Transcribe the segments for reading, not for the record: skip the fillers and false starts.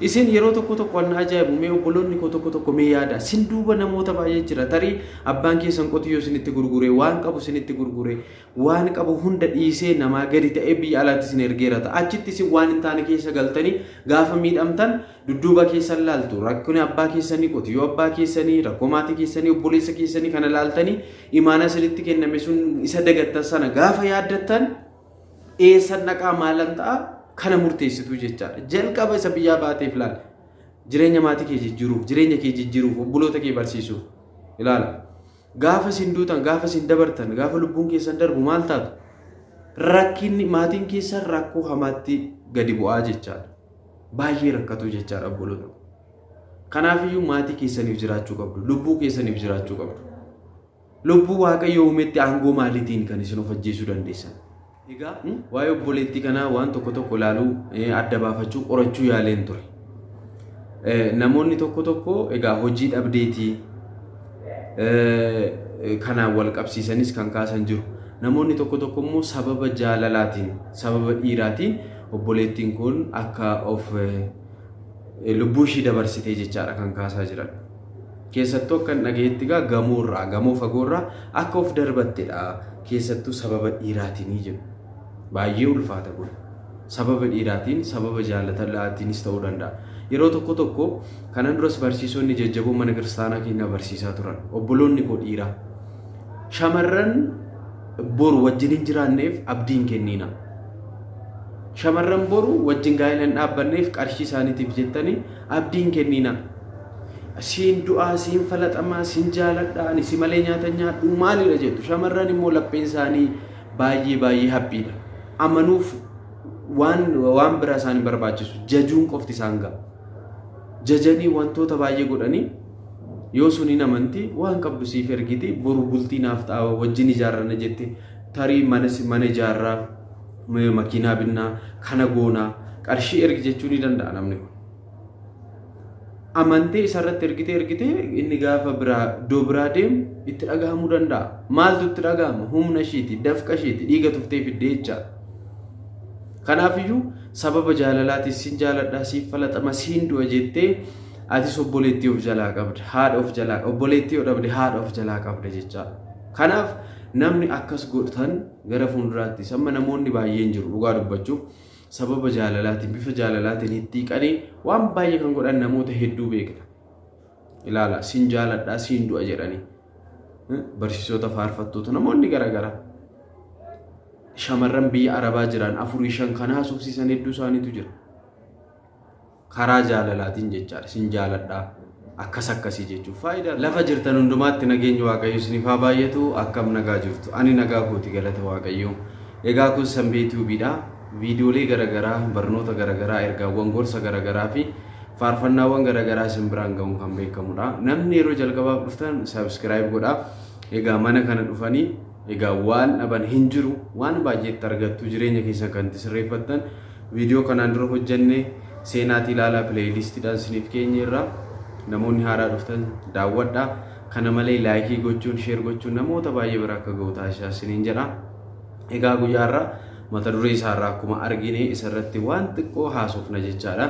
Isin yeroo tokko tokko waan na ajaa'ibu mee obboloonni koo tokko tokko mee yaada. Sin duuba namoota baay'ee jira. Tarii abbaan keessan qotiyyoo isinitti gurgure, waan qabu isinitti gurgure, waan qabu hunda dhiisee namaa gadi ta'ee biyya alaatti isin ergeera ta'a. Achitti isin waan hin taane keessa galtanii gaafa miidhamtan dudduuba keessan laaltu. Rakkina abbaa keessanii, qotiyyoo abbaa keessanii, rakkoo maatii keessanii, obboleessa keessanii kana laaltanii imaanaa isinitti kenname sun isa dagattan sana gaafa yaaddattan eessan dhaqaa maalan ta'a kana murteessituu jechaadha. Jalqaba isa biyyaa baateef laala. Jireenya maatii kee jijjiiruuf, jireenya kee jijjiiruuf, obboloota kee barsiisuuf ilaala. Gaafa isin duutan, gaafa isin dabartan, gaafa lubbuun keessan darbu maal taatu? Rakkinni maatiin keessan rakkoo hamaatti gadi bu'aa jechaadha. Baay'ee rakkatu jechaadha obboloota. Kanaafiyyuu maatii keessaniif jiraachuu qabdu, lubbuu keessaniif jiraachuu qabdu. Lubbuu Waaqayyo uumetti aangoo maaliitiin kan isin of ajjeesuu dandeessan? Egaa waa'ee obboleettii kanaa waan tokko tokko ilaaluu, adda baafachuu, qorachuu yaaleen ture. Namoonni tokko tokko egaa hojii dhabdeetii kanaan wal qabsiisanis kan kaasan jiru. Namoonni tokko tokko immoo sababa jaalalaatiin, sababa dhiiraatiin obboleettiin kun akka of lubbuu ishii dabarsitee jechaadha kan kaasaa jiran. Keessattuu akkan dhagayetti egaa gamoorraa, gamoo fagoorraa akka of darbattedha. Keessattuu sababa dhiiraatinii jedhu. Baay'ee ulfaata kun. Sababa dhiiraatiin, sababa jaalalaatiinis ta'uu danda'a. Yeroo tokko tokko kanan duras barsiisonni jajjaboon mana kiristaanaa keenyaa barsiisaa turan. Obboloonni koo dhiiraa. Shamarran boru wajjin hin jiraanneef abdii hin kenniina. Shamarran boru wajjin gaa'ela hin dhaabbanneef qarshii isaaniitiif jettanii abdii hin kenniina. Siin du'aa, siin falaxamaa, siin jaaladha, ani si malee nyaata hin nyaadhu maalidha jettu. Shamarran immoo lapheen isaanii baay'ee baay'ee haphiidha. Amanuuf waan waan biraa isaan hin barbaachisu. Jajuun qofti isaan ga'a. Jajanii wantoota baay'ee godhanii yoo sun hin amanti waan qabdu siif ergiti boru bultii naaf ta'a wajjin ijaarranna jette tarii mana mana ijaarraa makiinaa binnaa kana goonaa qarshii ergi jechuu ni danda'a namni kun. Amantee isarratti ergitee ergitee inni gaafa biraa iddoo biraa deemu itti dhagahamuu danda'a. Maaltu itti dhagahama? Humna ishiiti, dafqa ishiiti, dhiiga tuftee fiddee jechaadha. Kanaafiyyuu sababa jaalalaatiin sin jaaladha, siif falaxama, siin du'a jettee atis obboleettii of jalaa qabda, haadha of jalaa, obboleettii yoo dhabde haadha of jalaa qabda jechaadha. Kanaaf namni akkas godhtan gara fuulduraattis amma namoonni baay'een jiru dhugaa dubbachuuf sababa jaalalaatiin bifa jaalalaatiin hittiiqanii waan baay'ee kan godhan namoota hedduu beekna. Ilaala sin jaaladhaa siin du'a jedhanii barsiisota faarfattoota namoonni garaagaraa shamarran biyya arabaa jiran afurii shan kan haasofsiisan hedduu isaaniitu jira. Karaa jaalalaatiin jechaadha. Sin jaaladha. Akkas akkasii jechuun faayidaa. Lafa jirtan hundumaatti nageenyi Waaqayyo isiniif haa baay'atu. Akkam nagaa jirtu? Ani nagaa kooti galata Waaqayyo. Egaa kun Sanbee Tuubiidha. Viidiyoolee garaagaraa, barnoota garaagaraa, ergaawwan gorsa garaagaraa fi faarfannaawwan garaagaraa isin biraan ga'uun kan beekamudha. Namni yeroo jalqabaaf dhuftan subscribe godhaa. Egaa mana kana dhufanii egaa waan dhaban hin jiru. Waan baay'eetti argattu jireenya keessan kan itti sirreeffattan. Viidiyoo kanaan dura hojjenne seenaatii ilaalaa pileeyiliistiidhaan isiniif keenyeerra. Namoonni haaraa dhuftan daawwadhaa. Kana malee laayikii gochuun, sheer gochuun namoota baay'ee bira akka ga'u taasisaa isiniin jedha. Egaa guyyaa har'aa mata duree isaarraa akkuma argine isarratti waan xiqqoo haasofna jechaadha.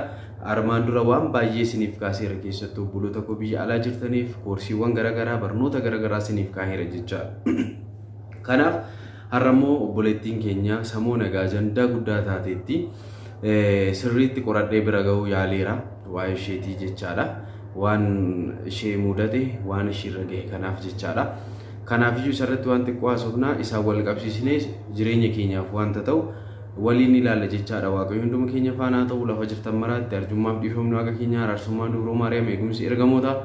Armaan dura waan baay'ee isiniif kaaseera keessattuu obboloota koo biyya alaa jirtaniif koorsiiwwan garaagaraa barnoota garaagaraa isiniif kaaheera jechaadha. Kanaaf Har'a immoo obboleettiin keenya samoona egaa ajandaa guddaa taateetti. Sirriitti qoradhee bira ga'uu yaaleera waa'ee isheetii jechaadha. Waan ishee mudate waan ishiirra gahe kanaaf jechaadha. Kanaafiyyuu isarratti waan xiqqoo haasofnaa isaan wal qabsiisnee jireenya keenyaaf wanta ta'u waliin ilaalla jechaadha. Waaqayyo hunduma keenya faana haa ta'u lafa jirtan maraatti arjummaaf dhiifamni waaqa keenyaa araarsummaan dubroo Maariyaam eegumsi ergamootaa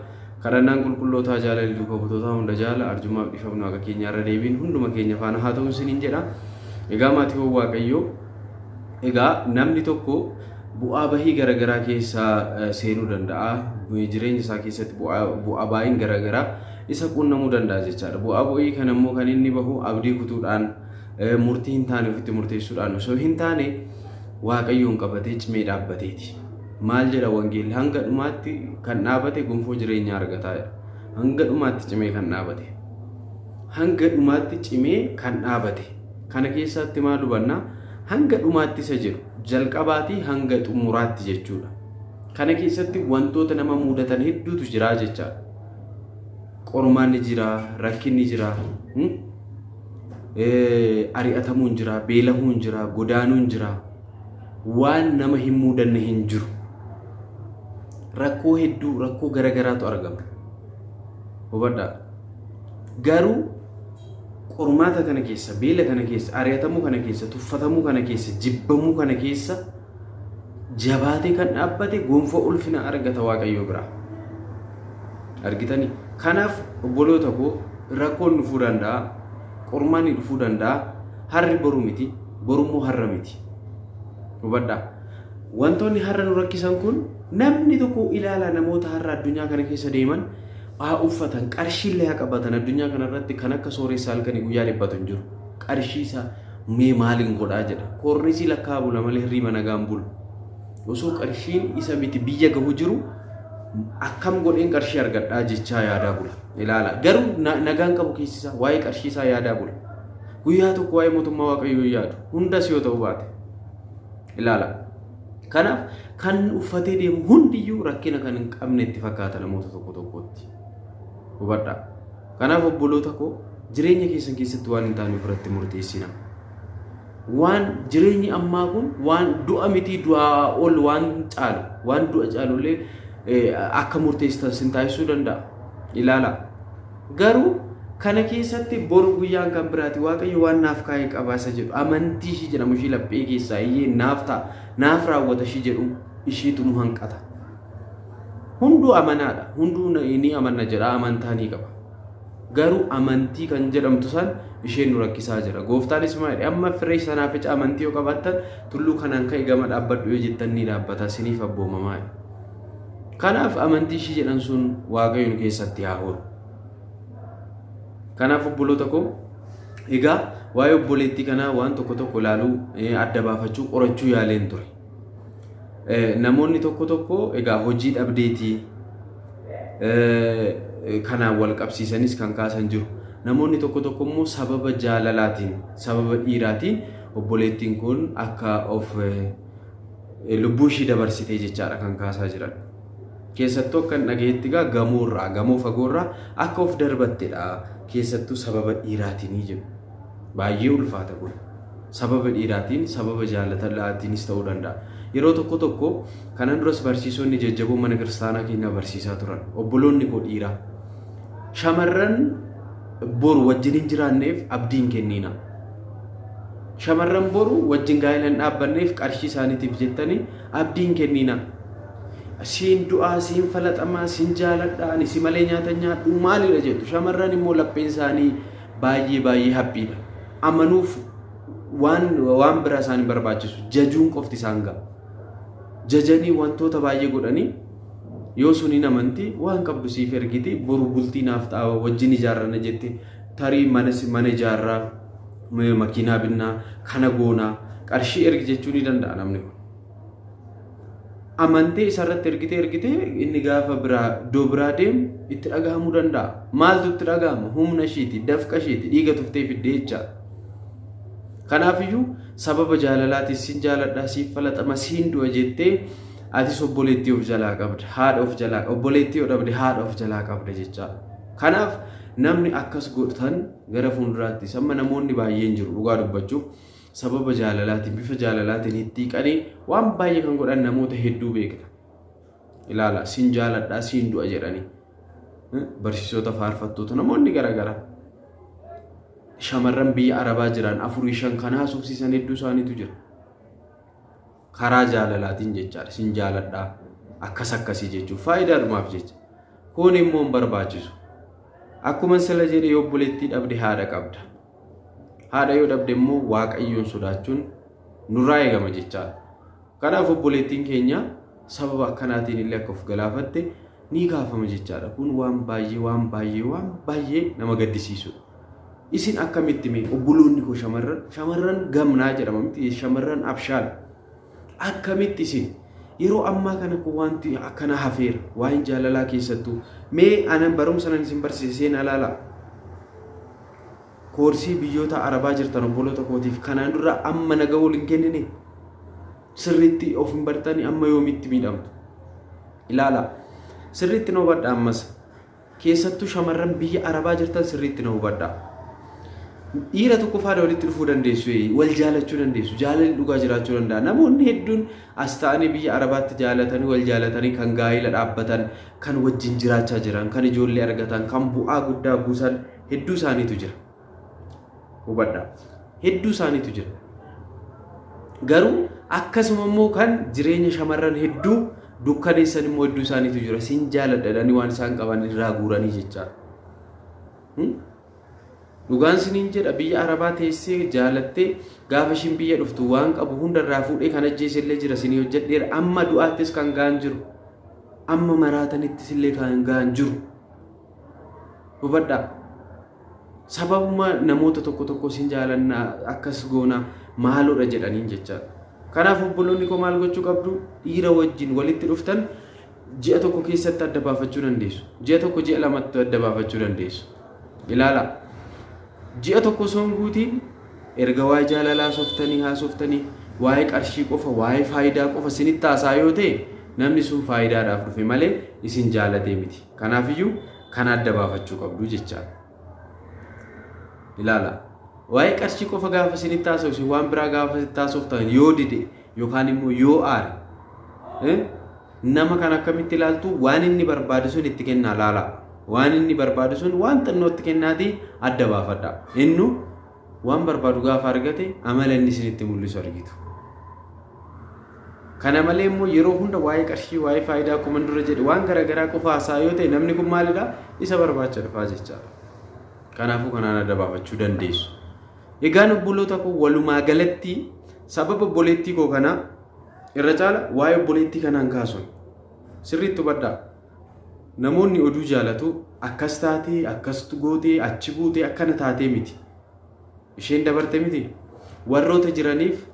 Kadhannaan qulqullootaa jaalalli duuka butootaa hunda jaala arjummaaf dhiifamni waaqa keenyaa irra deebiin hunduma keenya faana haa ta'u isiniin jedha. Egaa maatiiwwan Waaqayyoo egaa namni tokko bu'aa bahii garaagaraa keessa seenuu danda'a. Jireenya isaa keessatti bu'aa bahiin garaagaraa isa quunnamuu danda'a jechaadha. Bu'aa bu'ii kana immoo kan inni bahu abdii kutuudhaan murtii hin taane ofitti murteessuudhaan osoo hin taane Waaqayyoon qabatee cimee dhaabbateeti. Maal jedha wangeelli? Hanga dhumaatti kan dhaabate gonfoo jireenyaa argataa jedha. Hanga dhumaatti cimee kan dhaabate. Hanga dhumaatti cimee kan dhaabate. Kana keessatti maal hubanna? Hanga dhumaatti isa jedhu jalqabaatii hanga xumuraatti jechuudha. Kana keessatti wantoota nama mudatan hedduutu jira jechaadha. Qormaanni jira, rakkinni jira, ari'atamuun jira, beelahuun jira, godaanuun jira. Waan nama hin mudanne hin jiru. Rakkoo hedduu, rakkoo garagaraatu argama. Hubadhaa. Garuu qormaata kana keessa, beela kana keessa, ari'atamuu kana keessa, tuffatamuu kana keessa, jibbamuu kana keessa jabaatee kan dhaabbate gonfoo ulfina argata Waaqayyoo biraa. Argitanii? Kanaaf obboloota koo rakkoon dhufuu danda'a, qormaanni dhufuu danda'a, harri boru miti, borummoo har'a miti. Hubadhaa. Wantoonni har'a nu rakkisan kun namni tokko ilaalaa namoota har'a addunyaa kana keessa deeman haa uffatan, qarshiillee haa qabatan addunyaa kana irratti kan akka sooressaa halkanii guyyaa dhiphatu hin jiru. Qarshii isaa mee maaliin godhaa jedha. Koornisii lakkaa'aa bula malee hirriiba nagaan bulu. Osoo qarshiin isa miti biyya gahu jiru akkam godheen qarshii argadhaa jechaa yaadaa bula. Ilaala. Garuu nagaan qabu keessi isaa waa'ee qarshii isaa yaadaa bula. Guyyaa tokko waa'ee mootummaa Waaqayyoo hin yaadu. Hundas yoo ta'u baate. Ilaala. Kanaaf kan uffatee deemu hundiyyuu rakkina kan hin qabne itti fakkaata namoota tokko tokkotti. Hubadhaa. Kanaaf obboloota koo jireenya keessan keessatti waan hin taane ofirratti murteessina. Waan jireenyi ammaa kun waan du'a mitii du'aa ol waan caalu waan du'a caalullee akka murteessitan sin taasisuu danda'a. Ilaala. Garuu kana keessatti boru guyyaan kan biraati Waaqayyo waan naaf kaa'ee qaba isa jedhu amantii ishii jedhamu ishii laphee keessaa iyyee naaf ta'a naaf raawwata ishii jedhu ishiitu nu hanqata. Hunduu amanaadha. Hunduu ni amanna jedha amantaa ni qaba. Garuu amantii kan jedhamtu san isheen nu rakkisaa jira. Gooftaanis maal jedhe amma firee sanaafica amantii yoo qabaattan tulluu kanaan ka'i gama dhaabbadhu yoo jettan ni dhaabbata isiniif abboomamaa. Kanaaf amantii ishii jedhan sun Waaqayyo nu keessatti haa horu. Kanaaf obboloota koo egaa waa'ee obboleettii kanaa waan tokko tokko ilaaluu adda baafachuu qorachuu yaaleen ture. Namoonni tokko tokko egaa hojii dhabdeetii kanaan wal qabsiisanis kan kaasan jiru. Namoonni tokko tokko immoo sababa jaalalaatiin, sababa dhiiraatiin obboleettiin kun akka of lubbuu ishii dabarsitee jechaadha kan kaasaa jiran. Keessattuu akka hin dhagayetti egaa gamoorraa, gamoo fagoorraa akka of darbattedha. Keessattuu sababa dhiiraatiin jedhu. Baay'ee ulfaata kun. Sababa dhiiraatiin, sababa jaalalaatiinis ta'uu danda'a. Yeroo tokko tokko kanan duras barsiisonni jajjaboon mana kiristaanaa keenyaa barsiisaa turan. Obboloonni koo dhiiraa. Shamarran boru wajjin hin jiraanneef abdii hin kenniina. Shamarran boru wajjin gaa'ela hin dhaabbanneef qarshii isaaniitiif jettanii abdii hin kenniina. Siin du'aa, siin falaxamaa, siin jaaladha, ani si malee nyaata hin nyaadhu maalidha jettu. Shamarran immoo lapheen isaanii baay'ee baay'ee haphiidha. Amanuuf waan waan biraa isaan hin barbaachisu. Jajuun qofti isaan ga'a. Jajanii wantoota baay'ee godhanii yoo sun hin amanti waan qabdu siif ergiti boru bultii naaf ta'a wajjin ijaarranna jette tarii mana mana ijaarraa makiinaa binnaa kana goonaa qarshii ergi jechuu ni danda'a namni kun. Amantee isarratti ergitee ergitee inni gaafa biraa iddoo biraa deemu itti dhagahamuu danda'a. Maaltu itti dhagahama? Humna ishiiti, dafqa ishiiti, dhiiga tuftee fiddee jecha. Kanaafiyyuu sababa jaalalaatiin sin jaaladha, siif falaxama, siin du'a jettee atis obboleettii of jalaa qabda, haadha of jalaa, obboleettii yoo dhabde haadha of jalaa qabda jecha. Kanaaf namni akkas godhtan gara fuulduraatti amma namoonni baay'een jiru dhugaa dubbachuuf sababa jaalalaatiin bifa jaalalaatiin hittiiqanii waan baay'ee kan godhan namoota hedduu beekna. Ilaala sin jaaladhaa siin du'a jedhanii barsiisota faarfattoota namoonni garaagaraa shamarran biyya arabaa jiran afurii shan kan haasofsiisan hedduu isaaniitu jira. Karaa jaalalaatiin jechaadha sin jaaladhaa akkas akkasii jechuuf faayidaadhumaaf jecha. Kun immoo hin barbaachisu. Akkuma sila jedhe yoo obboleettii dhabde haadha qabda. Haadha yoo dhabde immoo Waaqayyoon sodaachuun nurraa eegama jechaadha. Kanaaf obboleettiin keenya sababa akkanaatiin illee akka of galaafatte ni kaafama jechaadha. Kun waan baay'ee waan baay'ee waan baay'ee nama gaddisiisudha. Isin akkamitti mee obboloonni koo shamarran shamarran gamnaa jedhama miti shamarran abshaala. Akkamitti isin yeroo ammaa kana kun wanti akkana hafeera waa'een jaalalaa keessattuu mee anan barumsa nan isin barsiise seenaa ilaalaa. Koorsii biyyoota Arabaa jirtan obboloota kootiif kanaan dura amma naga wal hin kennine sirriitti of hin bartani amma yoomitti miidhamtu. Ilaala. Sirriitti na hubadhaa ammas. Keessattuu shamarran biyya Arabaa jirtan sirriitti na hubadhaa. Dhiira tokko faana walitti dhufuu dandeessu, wal jaalachuu dandeessu, jaalalli dhugaa jiraachuu danda'a. Namoonni hedduun as ta'anii biyya Arabaatti jaalatanii wal jaalatanii kan gaa'ila dhaabbatan, kan wajjin jiraachaa jiran, kan ijoollee argatan, kan bu'aa guddaa buusan hedduu isaaniitu jira. Hubadhaa. Hedduu isaaniitu jira. Garuu akkasuma immoo kan jireenya shamarran hedduu dukkaneessan immoo hedduu isaaniitu jira. Sin jaaladha jedhanii waan isaan qaban irraa guuranii jechaadha. Dhugaan siniin jedha biyya Arabaa teessee jaalattee gaafa ishiin biyya dhuftu waan qabu hunda irraa fuudhee kan ajjeese illee jira sinii hojjedheera amma du'aattis kan ga'an jiru amma maraatanittis illee kan ga'an jiru hubadhaa sababuma namoota tokko tokko sin jaalannaa akkas goona maaloodha jedhaniin jechaadha. Kanaaf obboloonni koo maal gochuu qabdu dhiira wajjin walitti dhuftan Ji'a tokko keessatti adda baafachuu dandeessu. Ji'a tokko ji'a lamatti adda baafachuu dandeessu. Ilaalaa. Ji'a tokko osoo hin guutiin erga waa'ee jaalalaa haasoftanii haasoftanii waa'ee qarshii qofa waa'ee faayidaa qofa isinitti haasaa yoo ta'e namni sun faayidaadhaaf dhufe malee isin jaalatee miti. Kanaafiyyuu kana adda baafachuu qabdu jechaadha. Ilaala. Waa'ee qarshii qofa gaafa isinitti haasa'u isin waan biraa gaafa isinitti haasoftan yoo dide yookaan immoo yoo aare nama kan akkamitti ilaaltu waan inni barbaadu sun itti kennaa laala. Waan inni barbaadu sun waan xinnoo itti kennaatii adda baafadha. Innu waan barbaadu gaafa argate amala inni isinitti mul'isu argitu. Kana malee immoo yeroo hunda waa'ee qarshii, waa'ee faayidaa akkuma dura jedhe waan garaagaraa qofa haasaa yoo ta'e namni kun maalidha? Isa barbaacha dhufaa jechaadha. Kanaafuu kanaan adda baafachuu dandeessu. Egaan obboloota koo walumaa galatti sababa obboleettii koo kanaa irra caala waa'ee obboleettii kanaan kaasuun sirriitti hubadhaa. Namoonni oduu jaalatu akkas taatee, akkas gootee, achi buutee, akkana taatee miti. Isheen dabarte miti. Warroota jiraniif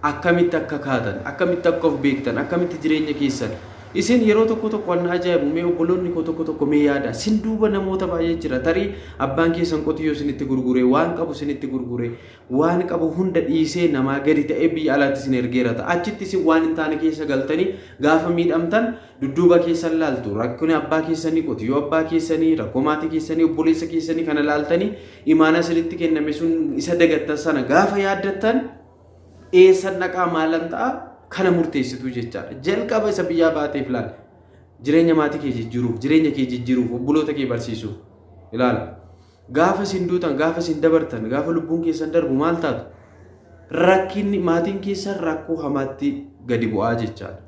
akkamitti akka kaatan, akkamitti akka of beektan, akkamitti jireenya keessan. Isin yeroo tokko tokko waan ajaa'ibu mee obboloonni koo tokko tokko mee yaada. Sin duuba namoota baay'ee jira. Tarii abbaan keessan qotiyyoo isinitti gurgure, waan qabu isinitti gurgure, waan qabu hunda dhiisee namaa gadi ta'ee biyya alaatti isin ergeera ta'a. Achitti isin waan hin taane keessa galtanii gaafa miidhamtan dudduuba keessan laaltu. Rakkina abbaa keessanii, qotiyyoo abbaa keessanii, rakkoo maatii keessanii, obboleessa keessanii kana laaltanii imaanaa isinitti kenname sun isa dagattan sana gaafa yaaddattan eessan dhaqaa maalan ta'a kana murteessitu jechaadha. Jalqaba isa biyyaa baateef laal. Jireenya maatii kee jijjiiruuf, jireenya kee jijjiiruuf, obboloota kee barsiisuuf ilaala. Gaafa isin duutan, gaafa isin dabartan, gaafa lubbuun keessan darbu maal taatu? Rakkinni maatiin keessan rakkoo hamaatti gadi bu'aa jechaadha.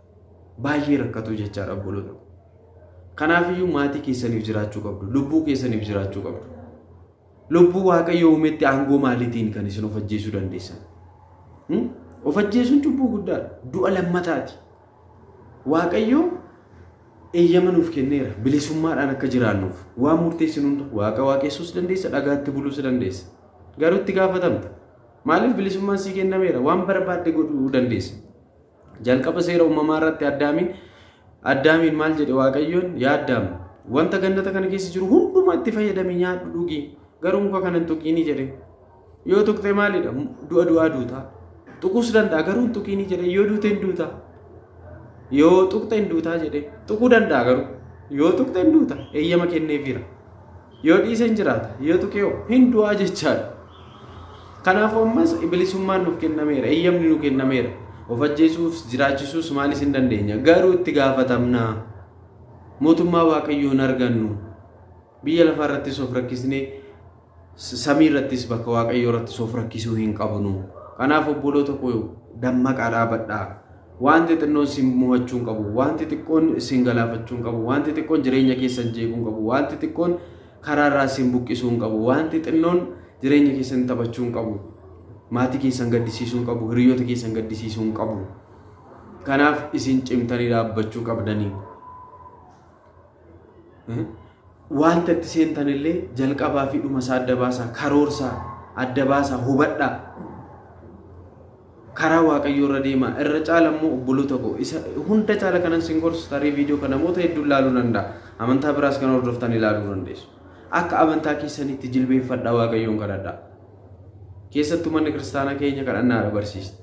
Baay'ee rakkatu jechaadha obboloota. Kanaafiyyuu maatii keessaniif jiraachuu qabdu. Lubbuu keessaniif jiraachuu qabdu. Lubbuu Waaqayyo uumetti aangoo maaliitiin kan isin of ajjeesuu dandeessan? Of ajjeesuun cubbuu guddaadha. Du'a lammataati. Waaqayyo eeyyama nuuf kenneera. Bilisummaadhaan akka jiraannuuf. Waan murteessinu hunda Waaqa waaqessuus dandeessa, dhagaatti buluus dandeessa. Garuu itti gaafatamta. Maaliif bilisummaan sii kennameera? Waan barbaadde godhuu dandeessa. Jalqaba seera uumamaa irratti Addaamiin Addaamiin maal jedhe Waaqayyoon yaa Addaam wanta gannata kana keessa jiru hundumaa itti fayyadami nyaadhu dhugi garuu muka kana hin tuqiini jedhe. Yoo tuqxe maalidha du'a du'aa duuta. Tuquus danda'a garuu hin tuqiini jedhe yoo duute hin duuta. Yoo tuqxe hin duutaa jedhe tuquu danda'a garuu yoo tuqxe hin duuta eeyyama kenneefiira. Yoo dhiise hin jiraata, yoo tuqe hoo hin du'aa jechaadha. Kanaafuu ammas bilisummaan nuuf kennameera, eeyyamni nu kennameera. Of ajjeesuus jiraachisuus maalis hin dandeenya. Garuu itti gaafatamna. Mootummaa Waaqayyoo hin argannu. Biyya lafaa irrattis of rakkisnee samii irrattis bakka Waaqayyoo irrattis of rakkisuu hin qabnu. Kanaaf obboloota koo dammaqaa dhaabadhaa. Wanti xinnoon sin mo'achuu hin qabu. Wanti xiqqoon sin galaafachuu hin qabu. Wanti xiqqoon jireenya keessan jeequu hin qabu. Wanti xiqqoon karaa irraa sin buqqisuu hin qabu. Wanti xinnoon jireenya keessan taphachuu hin qabu. Maatii keessan gaddisiisuu hin qabu. Hiriyoota keessan gaddisiisuu hin qabu. Kanaaf isin cimtanii dhaabbachuu qabdanii. Wanta itti seentan illee jalqabaa fi dhuma isaa adda baasaa, karoorsaa, adda baasaa, hubadhaa. Karaa Waaqayyoo irra deemaa. Irra caala immoo obboloota koo isa hunda caala kanan sin gorsu tarii viidiyoo kana namoota hedduun ilaaluu danda'a. Amantaa biraas kan hordoftan ilaaluu dandeessu. Akka amantaa keessanitti jilbeenfadhaa Waaqayyoon kadhadhaa. Keessattuu manni kiristaanaa keenya kadhannaadha barsiista.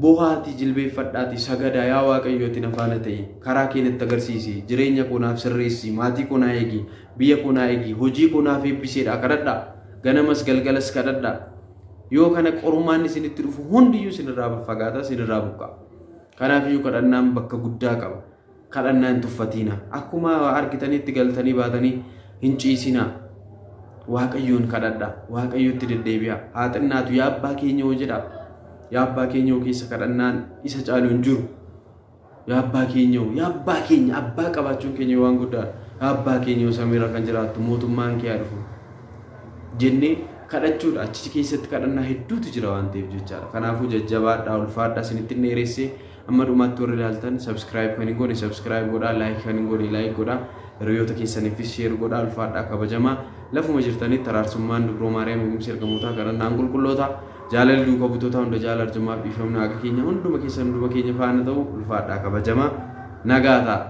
Bohaatii jilbeeffadhaatii sagadaa yaa Waaqayyo ati na faana ta'i karaa kee natti agarsiisi jireenya koo naaf sirreessi maatii koo naa eegi biyya koo naa eegi hojii koo naaf eebbiseedha kadhadhaa ganamas galgalas kadhadhaa yoo kana qormaanni isinitti dhufu hundiyyuu isinirraa fagaata isinirraa buqqa'a. Kanaafiyyuu kadhannaan bakka guddaa qaba. Kadhannaa hin tuffatiina. Akkuma argitanitti galtanii baatanii hin ciisinaa. Waaqayyoon kadhadhaa. Waaqayyotti deddeebi'aa. Haa xinnaatu yaa abbaa keenya hoo jedhaa. Yaa abbaa keenya hoo keessa kadhannaan isa caalu hin jiru. Yaa abbaa keenya hoo yaa abbaa keenya abbaa qabaachuun keenya waan guddaadha. Yaa abbaa keenya hoo samiirra kan jiraattu mootummaan kee haa dhufu. Jennee kadhachuudha. Achi keessatti kadhannaa hedduutu jira waan ta'eef jechaadha. Kanaafuu jajjabaadhaa ulfaadhaa isinitti hin dheeressee Amma dhumaatti warri ilaaltan subscribe kan hin goone subscribe godhaa, like kan hin goone like godhaa, hiriyoota keessaniifis share godhaa, ulfaadhaa kabajamaa. Lafuma jirtanitti araarsummaan Dubroo Maariyaam eegumsi ergamootaa kadhannaan qulqullootaa jaalalli duuka butootaa hunda jaala arjummaaf dhiifamni waaqa keenya hunduma keessan hunduma keenya faana ta'u ulfaadhaa kabajamaa nagaa ta'a.